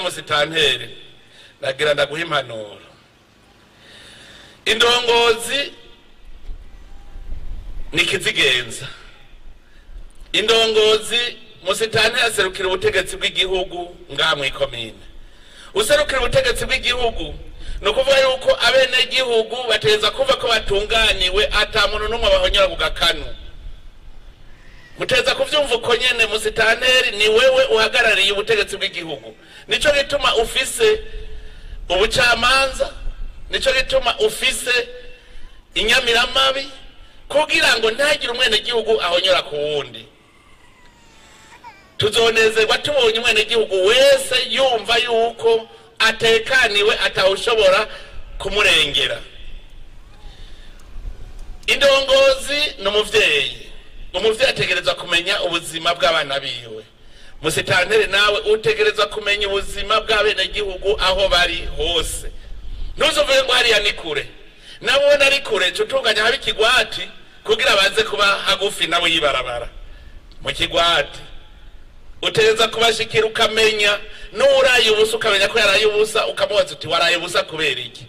Musitanteri, nagira ndaguha impanuro. Indongozi ni kizigenza. Indongozi, musitanteri aserukira ubutegetsi bw'igihugu ngaha mw'ikomine. Userukira ubutegetsi bw'igihugu ni ukuvuga yuko abenegihugu bategereza kumva ko batunganiwe, ata muntu n'umwe bahonyora ku gakanu. Muteza kuvyumva uko nyene. Musitanteri, ni wewe uhagarariye ubutegetsi bw'igihugu. Nico gituma ufise ubucamanza, nico gituma ufise inyamiramabi, kugira ngo ntagire umwenegihugu ahonyora ku wundi. Tuzonezerwa tubonye umwenegihugu wese yumva yuko atekaniwe, atawushobora kumurengera. Indongozi ni umuvyeyi. Umuvyeyi ategerezwa kumenya ubuzima bw'abana biwe. Musitanteri, nawe utegerezwa kumenya ubuzima bw'abenegihugu aho bari hose. Ntuzovuge ngo hariya ni kure. Nabona ari kure, ca utunganya habe ikigwati kugira baze kuba hagufi nabo yibarabara. Mu kigwati utegereza kubashikira, ukamenya n'uwuraye ubusa, ukamenya ko yaraye ubusa, ukamubaza uti: "Waraye ubusa kubera iki?"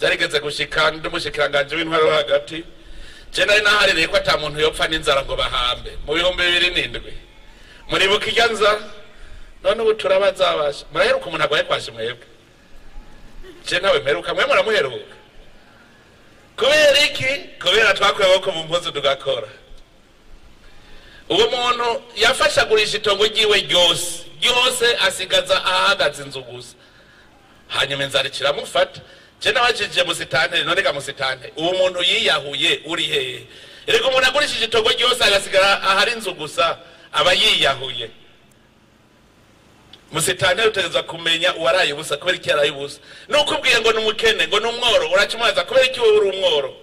Byarigeze gushika ndi umushikiranganji w'intwaro yo hagati, je nari nahaririye ko ata muntu yopfa n'inzara ngo bahambe mu 2007. Muribuka irya nzara? None ubu turabazabasha. Muraheruka umuntu agwaye kwashi mwebwe? Je ntawe mperuka. Mwe muramuheruka? Kubera iki? Kubera twakuye amaboko mu mpuzu tugakora. Uwo muntu yafashe agurisha itongo ryiwe ryose ryose, asigaza ahagaze inzu gusa. Hanyuma inzara ikiramufata. Je nabajije musitanteri: "None ga musitanteri, uwo muntu yiyahuye uri hehe?" Erega umuntu agurishije itongo ryose agasigara ahari inzu gusa aba yiyahuye. Musitanteri, utegerezwa kumenya uwaraye ubusa kubera iki yaraye ubusa. Nukubwiye ngo ni umukene, ngo ni umworo, urakimubaza: "Kubera iki wowe uri umworo?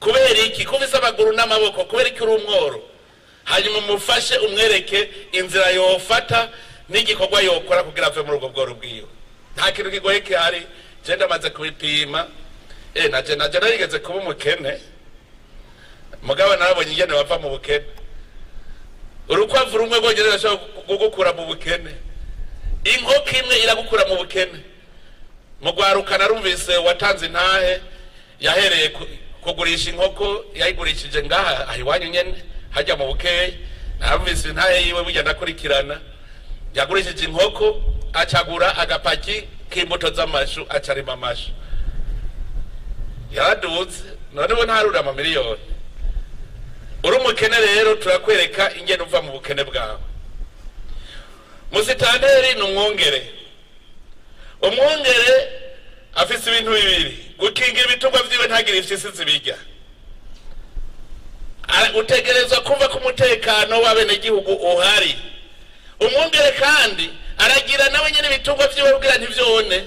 Kubera iki? Ko ufise amaguru n'amaboko, kubera iki uri umworo?" Hanyuma umufashe, umwereke inzira yofata n'igikorwa yokora kugira ave muri ubwo bworo bwiwe. Nta kintu kigoye gihari. Je ndamaze kubipima. Naje narigeze kuba umukene, mugabo narabonye ingene bava mu bukene. Urukwavu rumwe rwonyene rurashobora kugukura mu bukene, inkoko imwe iragukura mu bukene. Mu rwaruka narumvise watanze intahe yahereye kugurisha inkoko, yayigurishije ngaha aha iwanyu nyene hajya mu bukeyi. Narumvise intahe yiwe burya ndakurikirana. Yagurishije inkoko, acagura agapaki k'imbuto z'amashu, acarima amashu, yaraduze. None ubu ntarura amamiliyoni. Uri umukene rero, turakwereka ingene uva mu bukene bwawe. Musitanteri ni umwungere. Umwungere afise ibintu bibiri: gukingira ibitungwa vyiwe ntagire ifyisi zibirya. Utegerezwa kumva ko umutekano w'abenegihugu uhari. Umwungere kandi aragira nawe nyene ibitungwa vyiwe kugira ntivyone.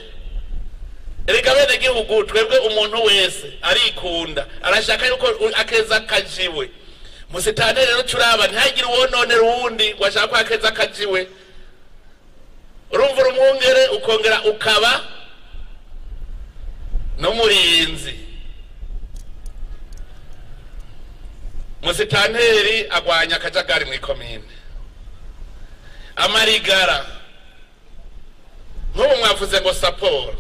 Erega abenegihugu twebwe, umuntu wese arikunda, arashaka yuko akeza kajiwe. Musitanteri rero, curaba ntihagire uwononera uwundi ngo ashaka ko akeza kajiwe. Urumva, umwungere ukongera ukaba n'umurinzi. Musitanteri agwanya akajagari mu ikomine, amarigara. Nk'ubu mwavuze ngo saporo,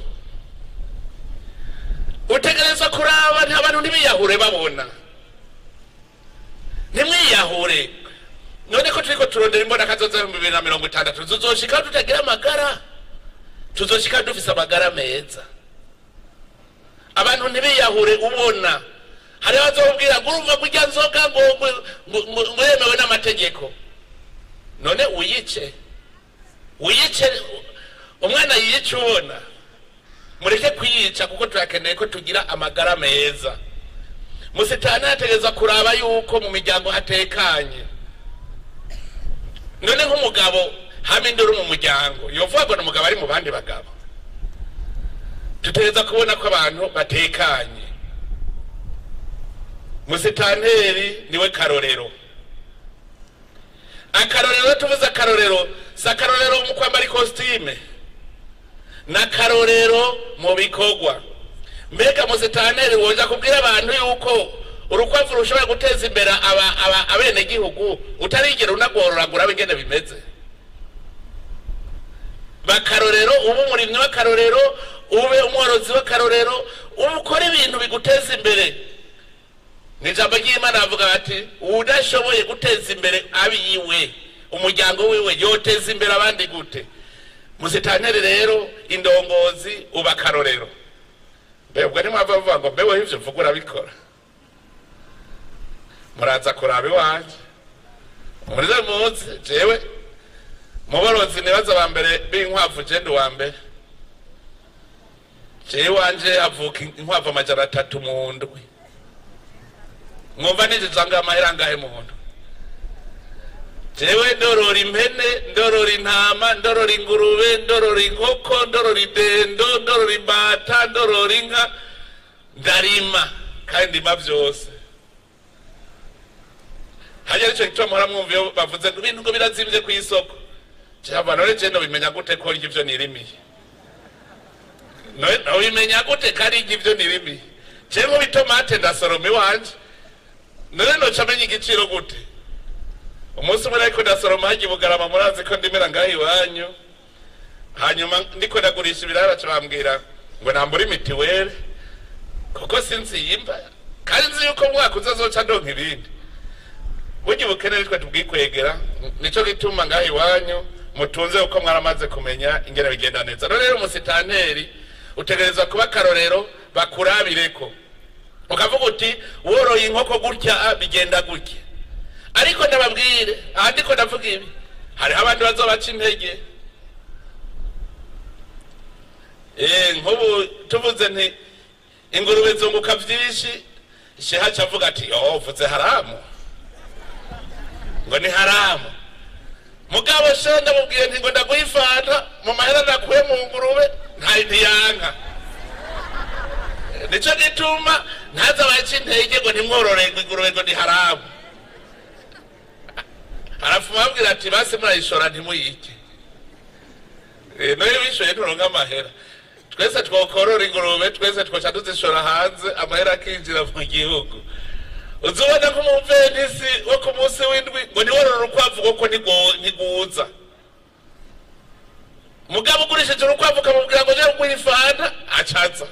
utegerezwa kuraba abantu ntibiyahure babona. Ntimwiyahure. None ko turiko turondera imbona kazoza 2060, tuzoshika tutagira amagara? Tuzoshika dufise amagara meza. Abantu ntibiyahure ubona. Hari abazobwira ngo urumva kurya nzoga ngo yemewe n'amategeko. None uyice, uyice umwana, yiyice ubona. Mureke kuyica, kuko turakeneye ko tugira amagara meza. Musitani ategereza kuraba yuko mu miryango hatekanye. None nk'umugabo hamwe induru mu muryango, yovuga ngo ni umugabo ari mu bandi bagabo? Dutegereza kubona ko abantu batekanye. Musitanteri niwe karorero. Akarorero, tuvuze akarorero, si akarorero mu kwambara ikositime, n'akarorero mu bikorwa. Mbega musitanteri, woja kubwira abantu yuko urukwavu rushobora guteza imbere abenegihugu utarigera unagororagura ingene bimeze? Bakarorero, ube umurimyi w'akarorero, ube umworozi w'akarorero, ukore ibintu biguteza imbere. Ni ijambo ry'Imana bavuga bati udashoboye guteza imbere abiwe, umuryango wiwe, yoteza imbere abandi gute? Musitanteri rero, indongozi, uba akarorero. Mbebwe ntimwava bavuga ngo mbewe ivyo uvuga urabikora. Muraza kuraba iwanje, murize muzi jewe muborozi nibaza ba mbere b'inkwavu, je ndi uwa mbere. Jewe iwanje havuka inkwavu 300 mu ndwi. Mwumva ninjiza angahe amahera angahe mu ndwi? Jewe ndorora impene, ndorora intama, ndorora ingurube, ndorora inkoko, ndorora idendo, ndorora imbata, ndorora inka, ndarima kandi ndima vyose. Hajya nico gituma muhora mwumva iyo bavuze ngo ibintu ngo birazimvye kw'isoko. Jewe none je nobimenya gute ko ndya ivyo nirimiye? Nobimenya gute ko ari ndya ivyo nirimiye? Jewe nk'ubu ndasoroma iwanje, none noca menya igiciro gute? Umunsi umwe nariko ndasoroma harya i Bugarama, murazi ko ndimira ngaha iwanyu, hanyuma ndiko ndagurisha ibiraya baca bambwira ngo nambure mitiwere kuko sinziyimba, kandi nzi yuko mu mwaka uza azoca ndonka ibindi. Burya ubukene nitwe tubwikwegera, nico gituma ngaha iwanyu mutunze uko mwaramaze kumenya ingene bigenda neza. None rero umusitanteri utegerezwa kuba akarorero bakurabireko, ukavuga uti woroye inkoko gutya bigenda gutya. Ariko ndababwire, aha ndiko ndavuga ibi, hariho abandi bazobaca intege. Nk'ubu tuvuze nti ingurube zunguka vyinshi, sheha aca avuga ati oh, uvuze haramu, ngo ni haramu. Mugabo she ndamubwiye nti ngo ndaguha ifanta mu mahera nakuye mu ngurube, ntiyanka. Nico gituma ntaze abaca intege ngo ntimworore ingurube ngo ni haramu. Arafuma abwira ati basi murayishora ntimuyike. Nayo wishoye nturonka amahera. Twese twokorora ingurube, twese twoca tuzishora hanze, amahera akinjira mu gihugu. Uzubona nk'umuvenisi wo ku munsi w'indwi ngo ntiworore urukwavu kuko ntiguza. Mugabo ugurishije urukwavu ukamubwira ngo je kuguha ifanta, acaza.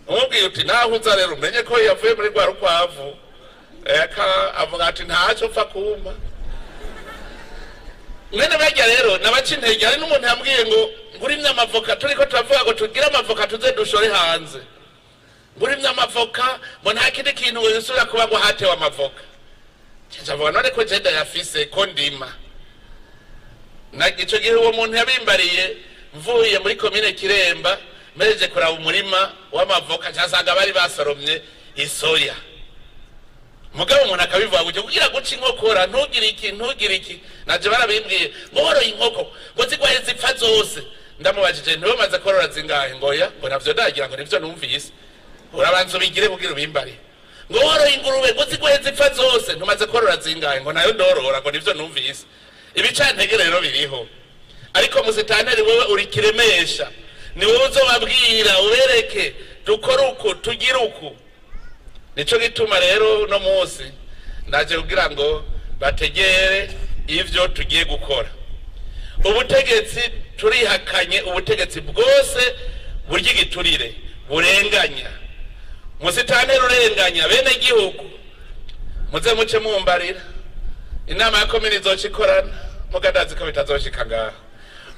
Umubwiye uti naho uza rero umenye ko yavuye muri rwa rukwavu. Eka avuga ati ntacyo upfa kumpa. Mwene barya rero nabaca intege. Hari n'umuntu yambwiye ngo ngurimye amavoka, turiko turavuga ngo tugire amavoka tuze dushore hanze. Ngurimye amavoka ngo nta kindi kintu ngo yisubira kuba ngo hatewe amavoka. Nca none ko je ndayafise ko ndima. Na ico gihe uwo muntu yabimbariye mvuye muri komine Kiremba mereje kuraba umurima w'amavoka, nsanga bari basoromye isoya. Mugabo umuntu akabivuga gutyo kugira guca inkokora, ntugire iki, ntugire iki. Naje barabimbwiye ngo woroye inkoko ngo zigwaye zipfa zose. Ndamubajije ntiwe maze korora zingahe? Ngo oya, ngo navyo ndagira ngo nivyo numvise. Urabanza ubigire kugira ubimbare. Ngo woroye ingurube ngo zigwaye zipfa zose, ntumaze korora zingahe? Ngo nayo ndorora, ngo nivyo numvise. Ibicantege rero biriho. Ariko musitanteri wewe uri kiremesha, ni wowe uzobabwira ubereke dukore uku tugire uku. Nico gituma rero uno munsi naje kugira ngo bategere ivyo tugiye gukora. Ubutegetsi turihakanye, ubutegetsi bwose burya igiturire burenganya. Musitanteri urenganya bene gihugu, muze muce mumbarira. Inama ya komine izoca ikorana, mugandazi ko bitazoshika ngaha.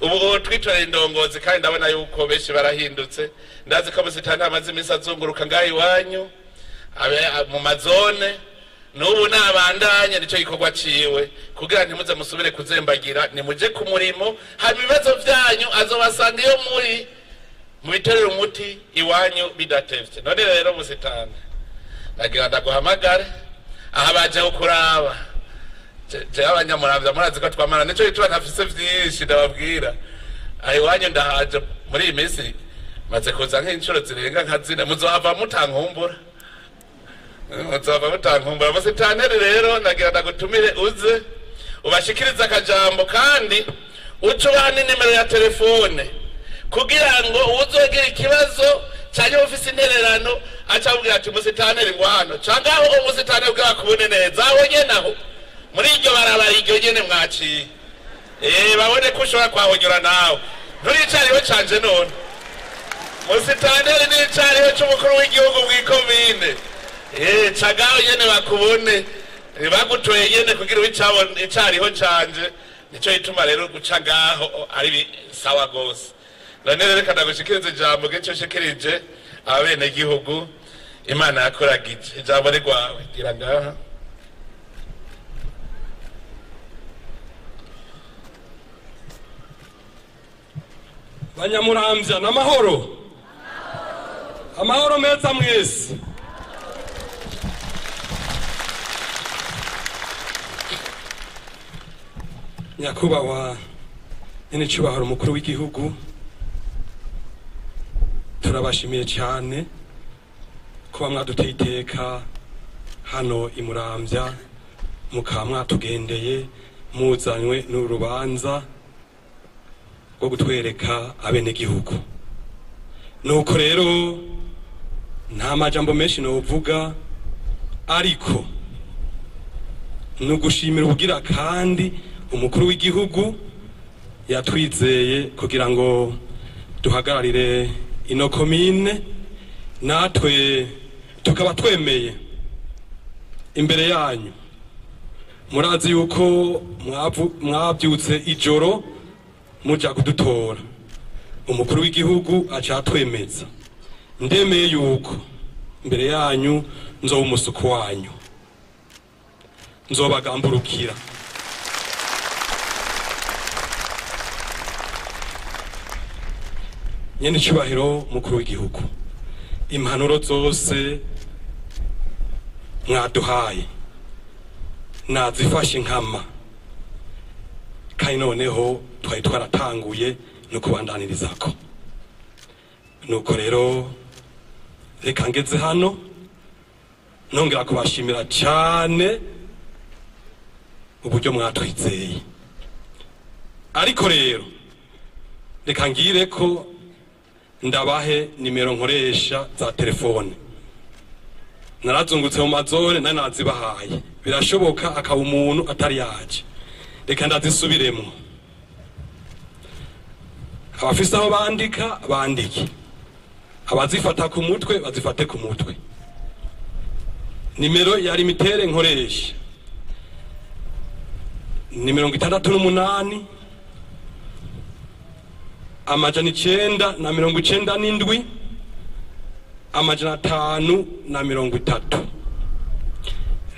Ubu twitorera indongozi kandi ndabona yuko benshi barahindutse. Ndazi ko musitanteri amaze iminsi azunguruka ngaha iwanyu mu mazone, n'ubu nabandanye nico gikorwa ciwe kugira ntimuze musubire kuzembagira, nimuje ku murimo. Hama ibibazo vyanyu azobasanga iyo muri mubiterere umuti iwanyu bidatevye. None rero musitanteri nagira ndaguhamagare aha baje kukuraba. Je abanyamuramvya murazi ko twamara, nico gituma ntafise vyinshi ndababwira. Aha iwanyu ndahaje muri iyi minsi maze kuza nk'incuro zirenga nka zine, muzohava mutankumbura. Muzohava mutankumbura. Musitanteri rero nagira ndagutumire uze ubashikirize akajambo, kandi uce ubaha n'inimero ya telefone kugira ngo uwuzogira ikibazo canke ufise intererano aca akubwira ati musitanteri ngo hano, canke aho umusitanteri ubwira akubone neza, aho nyene aho muri iryo barabara iryo nyene mwaciye. Babone ko ushobora kwahonyora nawe. Nturicariho canje none. Musitanteri n'icariho c'umukuru w'igihugu mw'ikomine. Cagaho nyene bakubone. Bagutoye nyene kugira icariho canje. Nico gituma rero guca ngaho ari sawa gose. None rero reka ndagushikirize ijambo gico shikirije abenegihugu Imana yakoragije. Ijambo ni rwawe, gira ngaha. Banyamuramvya n'amahoro. Amahoro meza mwese. Nyakubahwa nyenicubahiro umukuru w'igihugu, turabashimiye cyane kuba mwaduteye iteka hano i Muramvya, mukaba mwatugendeye muzanywe n'urubanza rwo gutwereka abenegihugu. Nuko rero nta majambo menshi novuga, ariko nugushimira ubugira kandi umukuru w'igihugu yatwizeye kugira ngo duhagararire ino komine, natwe tukaba twemeye imbere yanyu. Murazi yuko mwabyutse ijoro muja kudutora, umukuru w'igihugu acatwemeza. Ndemeye yuko imbere yanyu nzoba umusuku wanyu, nzobagamburukira. Nyene icubahiro mukuru w'igihugu, impanuro zose mwaduhaye nazifashe nkama, kandi noneho twari twaratanguye no kubandanirizako. Nuko rero reka ngeze hano nongera kubashimira cyane uburyo mwatwizeye. Ariko rero reka ngire ko ndabahe nimero nkoresha za telefone. Narazungutse mu mazone nari nazibahaye, birashoboka akaba umuntu atari yaje. Reka ndazisubiremo. Abafise aho bandika bandike, abazifata ku mutwe bazifate ku mutwe. Nimero ya limitere nkoresha ni 68 997 530.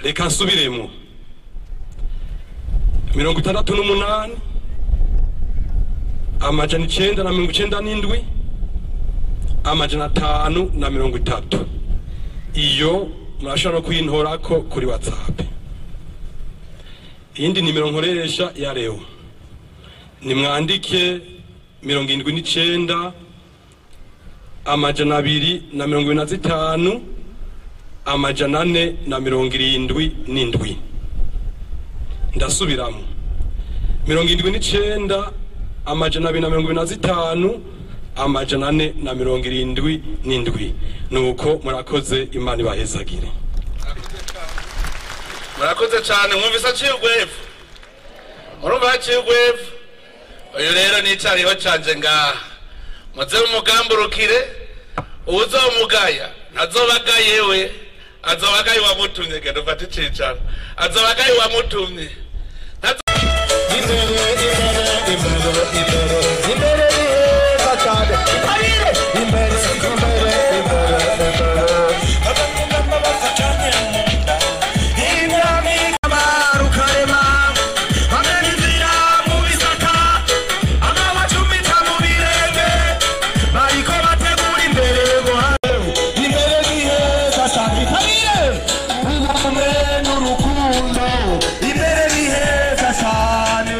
Reka nsubiremo. 68 997 530. Iyo murashobora no kuyintorako kuri WhatsApp. Iyindi nimero nkoresha ya Leo nimwandike 79 225 477. Ndasubiramo. 79 225 477. Nuko murakoze, Imana ibahezagire. Murakoze cyane. Mwumvise aciye ugwevu, murumva aciye ugwevu. Uyu rero nicariho canje ngaha, muze mumugamburukire. Uwuzomugaya ntazobagayewe, azobagaye uwamutumye. Genda ufate icicaro, azobagaye uwamutumye. Imbere, imbere, imbere, imbere, imbere heza cyane. Imbere, imbere, imbere, imbere. Imbere ni heza cyane.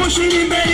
Mushyira imbere.